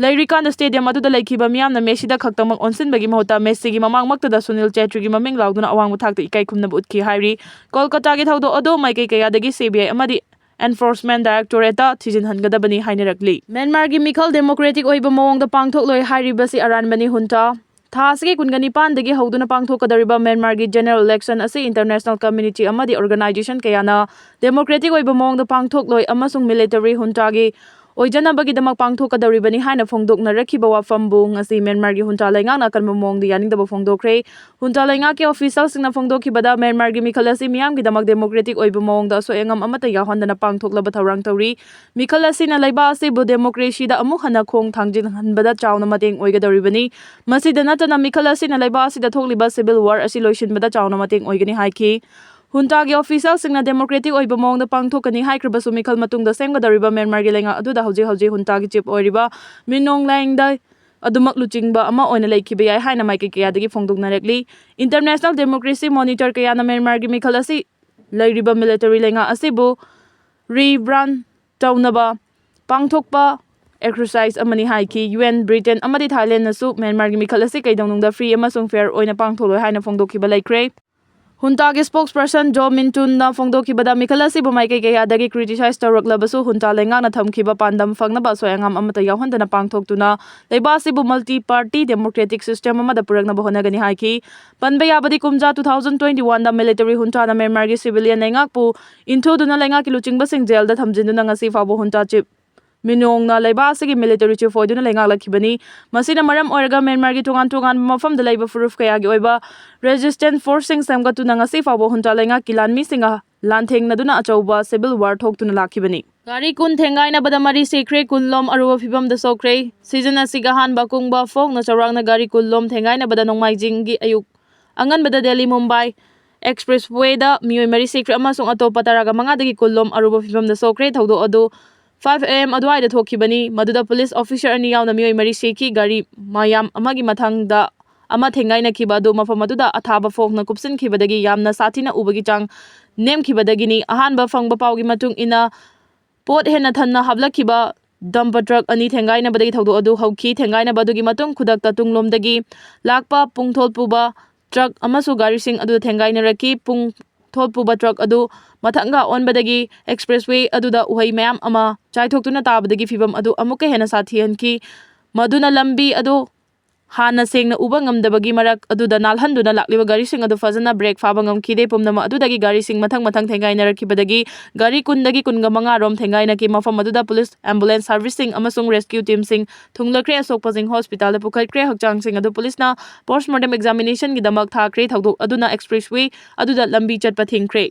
ꯂꯩꯔꯤꯀꯥꯟꯗ ꯁ꯭ꯇꯦꯗꯤꯌꯝ ꯑꯗꯨꯗ ꯂꯩꯈꯤꯕ ꯃꯤꯌꯥꯝꯅ ꯃꯦꯁꯤꯗ ꯈꯛꯇꯃꯛ ꯑꯣꯟꯁꯤꯟꯕꯒꯤ ꯃꯍꯨꯠꯇ ꯃꯦꯁꯤꯒꯤ ꯃꯃꯥꯡꯃꯛꯇꯗ ꯁꯨꯅꯤꯜ ꯆꯦꯇ꯭ꯔꯤꯒꯤ ꯃꯃꯤꯡ ꯂꯥꯎꯗꯨꯅ ꯑꯋꯥꯡꯕ ꯊꯥꯛꯇ ꯏꯀꯥꯏ ꯈꯨꯝꯅꯕ ꯎꯠꯈꯤ ꯍꯥꯏꯔꯤ꯫ ꯀꯣꯜꯀꯇꯥꯒꯤ ꯊꯧꯗꯣꯛ ꯑꯗꯨ ꯃꯥꯏꯀꯩ ꯀꯌꯥꯗꯒꯤ ꯁꯤ ꯕꯤ ꯑꯥꯏ ꯑꯃꯗꯤ ꯑꯦꯟꯐꯣꯔꯁꯃꯦꯟꯠ ꯗꯥꯏꯔꯦꯛꯇꯣꯔꯦꯠꯇ ꯊꯤꯖꯤꯟꯍꯟꯒꯗꯕꯅꯤ ꯍꯥꯏꯅꯔꯛꯂꯤ꯫ ꯃ꯭ꯌꯥꯟꯃꯥꯔꯒꯤ ꯃꯤꯈꯜ ꯗꯦꯃꯣꯀ꯭ꯔꯦꯇꯤꯛ ꯑꯣꯏꯕ ꯃꯑꯣꯡꯗ ꯄꯥꯡꯊꯣꯛꯂꯣꯏ ꯍꯥꯏꯔꯤꯕꯁꯤ ꯑꯔꯥꯟꯕꯅꯤ ꯍꯨꯟꯇꯥ꯫ ꯊꯥ ꯑꯁꯤꯒꯤ ꯀꯨꯟꯒ ꯅꯤꯄꯥꯟꯗꯒꯤ ꯍꯧꯗꯨꯅ ꯄꯥꯡꯊꯣꯛꯀꯗꯧꯔꯤꯕ ꯃ꯭ꯌꯥꯟꯃꯥꯔꯒꯤ ꯖꯦꯅꯔꯦꯜ ꯏꯂꯦꯛꯁꯟ ꯑꯁꯤ ꯏꯟꯇꯔꯅꯦꯁꯅꯦꯜ ꯀꯝꯃ꯭ꯌꯨꯅꯤꯇꯤ ꯑꯃꯗꯤ ꯑꯣꯔꯒꯅꯥꯏꯖꯦꯁꯟ ꯀꯌꯥꯅ ꯗꯦꯃꯣꯀ꯭ꯔꯦꯇꯤꯛ ꯑꯣꯏꯕ ꯃꯑꯣꯡꯗ ꯄꯥꯡꯊꯣꯛꯂꯣꯏ ꯑꯃꯁꯨꯡ ꯃꯤꯂꯤꯇꯔꯤ ꯍꯨꯟꯇꯥꯒꯤ ꯑꯣꯏꯖꯅꯕꯒꯤꯗꯃꯛ ꯄꯥꯡꯊꯣꯛꯀꯗꯧꯔꯤꯕꯅꯤ ꯍꯥꯏꯅ ꯐꯣꯡꯗꯣꯛꯅꯔꯛꯈꯤꯕ ꯋꯥꯐꯝꯕꯨ ꯉꯁꯤ ꯃ꯭ꯌꯥꯟꯃꯥꯔꯒꯤ ꯍꯨꯟꯇꯥ ꯂꯩꯉꯥꯛꯅ ꯑꯀꯟꯕ ꯃꯑꯣꯡꯗ ꯌꯥꯅꯤꯡꯗꯕ ꯐꯣꯡꯗꯣꯛꯈ꯭ꯔꯦ꯫ ꯍꯨꯟꯇꯥ ꯂꯩꯉꯥꯛꯀꯤ ꯑꯣꯐꯤꯁꯤꯌꯦꯜꯁꯤꯡꯅ ꯐꯣꯡꯗꯣꯛꯈꯤꯕꯗ, ꯃ꯭ꯌꯥꯟꯃꯥꯔꯒꯤ ꯃꯤꯈꯜ ꯑꯁꯤ ꯃꯤꯌꯥꯝꯒꯤꯗꯃꯛ ꯗꯦꯃꯣꯀ꯭ꯔꯦꯇꯤꯛ ꯑꯣꯏꯕ ꯃꯑꯣꯡꯗ ꯑꯁꯣꯏ ꯑꯉꯥꯝ ꯑꯃꯠꯇ ꯌꯥꯎꯍꯟꯗꯅ ꯄꯥꯡꯊꯣꯛꯂꯕ ꯊꯧꯔꯥꯡ ꯇꯧꯔꯤ꯫ ꯃꯤꯈꯜ ꯑꯁꯤꯅ ꯂꯩꯕꯥꯛ ꯑꯁꯤꯕꯨ ꯗꯦꯃꯣꯀ꯭ꯔꯦꯁꯤꯗ ꯑꯃꯨꯛ ꯍꯟꯅ ꯈꯣꯡ ꯊꯥꯡꯖꯤꯟꯍꯟꯕꯗ ꯆꯥꯎꯅ ꯃꯇꯦꯡ ꯑꯣꯏꯒꯗꯧꯔꯤꯕꯅꯤ꯫ ꯃꯁꯤꯗ ꯅꯠꯇꯅ, ꯃꯤꯈꯜ ꯑꯁꯤꯅ ꯂꯩꯕꯥꯛ ꯑꯁꯤꯗ ꯊꯣꯛꯂꯤꯕ ꯁꯤꯚꯤꯜ ꯋꯥꯔ ꯑꯁꯤ ꯂꯣꯏꯁꯤꯟꯕꯗ ꯆꯥꯎꯅ ꯃꯇꯦꯡ ꯑꯣꯏꯒꯅꯤ ꯍꯥꯏꯈꯤ꯫ ꯍꯨꯟꯇꯥꯒꯤ ꯑꯣꯐꯤꯁꯤꯌꯦꯜꯁꯤꯡꯅ ꯗꯦꯃꯣꯀ꯭ꯔꯦꯇꯤꯛ ꯑꯣꯏꯕ ꯃꯑꯣꯡꯗ ꯄꯥꯡꯊꯣꯛꯀꯅꯤ ꯍꯥꯏꯈ꯭ꯔꯕꯁꯨ, ꯃꯤꯈꯜ ꯃꯇꯨꯡꯗ ꯁꯦꯝꯒꯗꯧꯔꯤꯕ ꯃ꯭ꯌꯥꯟꯃꯥꯔꯒꯤ ꯂꯩꯉꯥꯛ ꯑꯗꯨꯗ ꯍꯧꯖꯤꯛ ꯍꯧꯖꯤꯛ ꯍꯨꯟꯇꯥꯒꯤ ꯆꯤꯐ ꯑꯣꯏꯔꯤꯕ ꯃꯤꯟ ꯑꯣꯡ ꯂꯥꯏꯡꯗ ꯑꯗꯨꯃꯛ ꯂꯨꯆꯤꯡꯕ ꯑꯃ ꯑꯣꯏꯅ ꯂꯩꯈꯤꯕ ꯌꯥꯏ ꯍꯥꯏꯅ ꯃꯥꯏꯀꯩ ꯀꯌꯥꯗꯒꯤ ꯐꯣꯡꯗꯣꯛꯅꯔꯛꯂꯤ꯫ ꯏꯟꯇꯔꯅꯦꯁꯅꯦꯜ ꯗꯦꯃꯣꯀ꯭ꯔꯦꯁꯤ ꯃꯣꯅꯤꯇꯔ ꯀꯌꯥꯅ ꯃ꯭ꯌꯥꯟꯃꯥꯔꯒꯤ ꯃꯤꯈꯜ ꯑꯁꯤ ꯂꯩꯔꯤꯕ ꯃꯤꯂꯤꯇꯔꯤ ꯂꯩꯉꯥꯛ ꯑꯁꯤꯕꯨ ꯔꯤꯕ꯭ꯔꯥꯟ ꯇꯧꯅꯕ ꯄꯥꯡꯊꯣꯛꯄ ꯑꯦꯛꯁꯔꯁꯥꯏꯖ ꯑꯃꯅꯤ ꯍꯥꯏꯈꯤ꯫ ꯌꯨ ꯑꯦꯟ, ꯕ꯭ꯔꯤꯇꯦꯟ ꯑꯃꯗꯤ ꯊꯥꯏꯂꯦꯟꯅꯁꯨ ꯃ꯭ꯌꯥꯟꯃꯥꯔꯒꯤ ꯃꯤꯈꯜ ꯑꯁꯤ ꯀꯩꯗꯧꯅꯨꯡꯗ ꯐ꯭ꯔꯤ ꯑꯃꯁꯨꯡ ꯐꯦꯌꯔ ꯑꯣꯏꯅ ꯄꯥꯡꯊꯣꯛꯂꯣꯏ ꯍꯥꯏꯅ ꯐꯣꯡꯗꯣꯛꯈꯤꯕ ꯂꯩꯈ꯭ꯔꯦ꯫ ꯍꯨꯟꯇꯥꯒꯤ ꯁ꯭ꯄꯣꯛꯁꯄꯔꯁꯟ ꯖꯣ ꯃꯤꯟꯇꯨꯟꯅ ꯐꯣꯡꯗꯣꯛꯈꯤꯕꯗ, ꯃꯤꯈꯜ ꯑꯁꯤꯕꯨ ꯃꯥꯏꯀꯩ ꯀꯌꯥꯗꯒꯤ ꯀ꯭ꯔꯤꯇꯤꯁꯥꯏꯖ ꯇꯧꯔꯛꯂꯕꯁꯨ, ꯍꯨꯟꯇꯥ ꯂꯩꯉꯥꯛꯅ ꯊꯝꯈꯤꯕ ꯄꯥꯟꯗꯝ ꯐꯪꯅꯕ ꯑꯁꯣꯏ ꯑꯉꯥꯝ ꯑꯃꯠꯇ ꯌꯥꯎꯍꯟꯗꯅ ꯄꯥꯡꯊꯣꯛꯇꯨꯅ ꯂꯩꯕꯥꯛ ꯑꯁꯤꯕꯨ ꯃꯜꯇꯤ ꯄꯥꯔꯇꯤ ꯗꯦꯃꯣꯀ꯭ꯔꯦꯇꯤꯛ ꯁꯤꯁꯇꯦꯝ ꯑꯃꯗ ꯄꯨꯔꯛꯅꯕ ꯍꯣꯠꯅꯒꯅꯤ ꯍꯥꯏꯈꯤ꯫ ꯄꯟꯕ ꯌꯥꯕꯗꯤ, ꯀꯨꯝꯖꯥ ꯇꯨ ꯊꯥꯎꯖꯟ ꯇ꯭ꯋꯦꯟꯇꯤ ꯋꯥꯟꯗ ꯃꯤꯂꯤꯇꯔꯤ ꯍꯨꯟꯇꯥꯅ ꯃ꯭ꯌꯥꯟꯃꯥꯔꯒꯤ ꯁꯤꯚꯤꯂꯤꯌꯟ ꯂꯩꯉꯥꯛꯄꯨ ꯏꯟꯊꯨꯗꯨꯅ ꯂꯩꯉꯥꯛꯀꯤ ꯂꯨꯆꯤꯡꯕꯁꯤꯡ ꯖꯦꯜꯗ ꯊꯝꯖꯤꯟꯗꯨꯅ ꯉꯁꯤ ꯐꯥꯎꯕ ꯍꯨꯟꯇꯥ ꯆꯤꯐ ꯃꯤꯟ ꯑꯣꯡꯅ ꯂꯩꯕꯥꯛ ꯑꯁꯤꯒꯤ ꯃꯤꯂꯤꯇꯔꯤ ꯆꯤꯐ ꯑꯣꯏꯗꯨꯅ ꯂꯩꯉꯥꯛꯂꯛꯈꯤꯕꯅꯤ꯫ ꯃꯁꯤꯅ ꯃꯔꯝ ꯑꯣꯏꯔꯒ ꯃ꯭ꯌꯥꯟꯃꯥꯔꯒꯤ ꯇꯣꯉꯥꯟ ꯇꯣꯉꯥꯟꯕ ꯃꯐꯝꯗ ꯂꯩꯕ ꯐꯨꯔꯨꯞ ꯀꯌꯥꯒꯤ ꯑꯣꯏꯕ ꯔꯦꯖꯤꯁꯇꯦꯟꯁ ꯐꯣꯔꯁꯁꯤꯡ ꯁꯦꯝꯒꯠꯇꯨꯅ ꯉꯁꯤ ꯐꯥꯎꯕ ꯍꯨꯟꯇꯥ ꯂꯩꯉꯥꯛꯀꯤ ꯂꯥꯟꯃꯤꯁꯤꯡꯒ ꯂꯥꯟꯊꯦꯡꯅꯗꯨꯅ ꯑꯆꯧꯕ ꯁꯤꯚꯤꯜ ꯋꯥꯔ ꯊꯣꯛꯇꯨꯅ ꯂꯥꯛꯈꯤꯕꯅꯤ꯫ ꯒꯥꯔꯤ ꯀꯨꯟ ꯊꯦꯡꯒꯥꯏꯅꯕꯗ ꯃꯔꯤ ꯁꯤꯈ꯭ꯔꯦ, ꯀꯨꯟ ꯂꯣꯝ ꯑꯔꯨꯕ ꯐꯤꯕꯝꯗ ꯁꯣꯛꯈ꯭ꯔꯦ꯫ ꯁꯤꯖꯟ ꯑꯁꯤꯒꯤ ꯑꯍꯥꯟꯕ ꯀꯨꯡꯕ ꯐꯣꯛꯅ ꯆꯥꯎꯔꯥꯛꯅ ꯒꯥꯔꯤ ꯀꯨꯟ ꯂꯣꯝ ꯊꯦꯡꯒꯥꯏꯅꯕꯗ ꯅꯣꯡꯃꯥꯏꯖꯤꯡꯒꯤ ꯑꯌꯨꯛ ꯑꯉꯟꯕꯗ ꯗꯦꯜꯂꯤ ꯃꯨꯝꯕꯥꯏ ꯑꯦꯛꯁꯄ꯭ꯔꯦꯁꯋꯦꯗ ꯃꯤꯑꯣꯏ ꯃꯔꯤ ꯁꯤꯈ꯭ꯔꯦ ꯑꯃꯁꯨꯡ ꯑꯇꯣꯞꯄ ꯇꯔꯥꯒ ꯃꯉꯥꯗꯒꯤ ꯀꯨꯟ ꯂꯣꯝ ꯑꯔꯨꯕ ꯐꯤꯕꯝꯗ ꯁꯣꯛꯈ꯭ꯔꯦ꯫ ꯊꯧꯗꯣꯛ ꯑꯗꯨ ꯐꯥꯏꯚ ꯑꯦ ꯑꯦꯝ ꯑꯗꯨꯋꯥꯏꯗ ꯊꯣꯛꯈꯤꯕꯅꯤ꯫ ꯃꯗꯨꯗ ꯄꯨꯂꯤꯁ ꯑꯣꯐꯤꯁꯔ ꯑꯅꯤ ꯌꯥꯎꯅ ꯃꯤꯑꯣꯏ ꯃꯔꯤ ꯁꯤꯈꯤ꯫ ꯒꯥꯔꯤ ꯃꯌꯥꯝ ꯑꯃꯒꯤ ꯃꯊꯪꯗ ꯑꯃ ꯊꯦꯡꯒꯥꯏꯅꯈꯤꯕ ꯑꯗꯨ ꯃꯐꯝ ꯑꯗꯨꯗ ꯑꯊꯥꯕ ꯐꯣꯛꯅ ꯀꯨꯞꯁꯤꯟꯈꯤꯕꯗꯒꯤ ꯌꯥꯝꯅ ꯁꯥꯊꯤꯅ ꯎꯕꯒꯤ ꯆꯥꯡ ꯅꯦꯝꯈꯤꯕꯗꯒꯤꯅꯤ꯫ ꯑꯍꯥꯟꯕ ꯐꯪꯕ ꯄꯥꯎꯒꯤ ꯃꯇꯨꯡ ꯏꯟꯅ, ꯄꯣꯠ ꯍꯦꯟꯅ ꯊꯟꯅ ꯍꯥꯞꯂꯛꯈꯤꯕ ꯗꯝꯄ ꯇ꯭ꯔꯛ ꯑꯅꯤ ꯊꯦꯡꯒꯥꯏꯅꯕꯗꯒꯤ ꯊꯧꯗꯣꯛ ꯑꯗꯨ ꯍꯧꯈꯤ꯫ ꯊꯦꯡꯒꯥꯏꯅꯕ ꯑꯗꯨꯒꯤ ꯃꯇꯨꯡ ꯈꯨꯗꯛꯇ ꯇꯨꯡꯂꯣꯝꯗꯒꯤ ꯂꯥꯛꯄ ꯄꯨꯡꯊꯣꯜ ꯄꯨꯕ ꯇ꯭ꯔꯛ ꯑꯃꯁꯨ ꯒꯥꯔꯤꯁꯤꯡ ꯑꯗꯨ ꯊꯦꯡꯒꯥꯏꯅꯔꯛꯈꯤ꯫ ꯄꯨꯡꯊꯣꯜ ꯄꯨꯕ ꯇ꯭ꯔꯛ ꯑꯗꯨ ꯃꯊꯛꯒ ꯑꯣꯟꯕꯗꯒꯤ ꯑꯦꯛꯁꯄ꯭ꯔꯦꯁꯋꯦ ꯑꯗꯨꯗ ꯎꯍꯩ ꯃꯌꯥꯝ ꯑꯃ ꯆꯥꯏꯊꯣꯛꯇꯨꯅ ꯇꯥꯕꯗꯒꯤ ꯐꯤꯚꯝ ꯑꯗꯨ ꯑꯃꯨꯛꯀ ꯍꯦꯟꯅ ꯁꯥꯊꯤꯍꯟꯈꯤ꯫ ꯃꯗꯨꯅ ꯂꯝꯕꯤ ꯑꯗꯨ ꯍꯥꯟꯅ ꯁꯦꯡꯅ ꯎꯕ ꯉꯝꯗꯕꯒꯤ ꯃꯔꯛ ꯑꯗꯨꯗ ꯅꯥꯜꯍꯟꯗꯨꯅ ꯂꯥꯛꯂꯤꯕ ꯒꯥꯔꯤꯁꯤꯡ ꯑꯗꯨ ꯐꯖꯅ ꯕ꯭ꯔꯦꯛ ꯐꯥꯕ ꯉꯝꯈꯤꯗꯦ꯫ ꯄꯨꯝꯅꯃꯛ ꯑꯗꯨꯗꯒꯤ ꯒꯥꯔꯤꯁꯤꯡ ꯃꯊꯪ ꯃꯊꯪ ꯊꯦꯡꯒꯥꯏꯅꯔꯛꯈꯤꯕꯗꯒꯤ ꯒꯥꯔꯤ ꯀꯨꯟꯗꯒꯤ ꯀꯨꯟꯒ ꯃꯉꯥ ꯔꯣꯝ ꯊꯦꯡꯒꯥꯏꯅꯈꯤ꯫ ꯃꯐꯝ ꯑꯗꯨꯗ ꯄꯨꯂꯤꯁ, ꯑꯦꯝꯕꯨꯂꯦꯟꯁ ꯁꯥꯔꯚꯤꯁꯁꯤꯡ ꯑꯃꯁꯨꯡ ꯔꯦꯁꯀ꯭ꯌꯨ ꯇꯤꯝꯁꯤꯡ ꯊꯨꯡꯂꯈ꯭ꯔꯦ꯫ ꯑꯁꯣꯛꯄꯁꯤꯡ ꯍꯣꯁꯄꯤꯇꯥꯜꯗ ꯄꯨꯈꯠꯈ꯭ꯔꯦ꯫ ꯍꯛꯆꯥꯡꯁꯤꯡ ꯑꯗꯨ ꯄꯨꯂꯤꯁꯅ ꯄꯣꯁꯠꯃꯣꯔꯇꯦꯝ ꯑꯦꯛꯖꯥꯃꯤꯅꯦꯁꯟꯒꯤꯗꯃꯛ ꯊꯥꯈ꯭ꯔꯦ꯫ ꯊꯧꯗꯣꯛ ꯑꯗꯨꯅ ꯑꯦꯛꯁꯄ꯭ꯔꯦꯁꯋꯦ ꯑꯗꯨꯗ ꯂꯝꯕꯤ ꯆꯠꯄ ꯊꯤꯡꯈ꯭ꯔꯦ꯫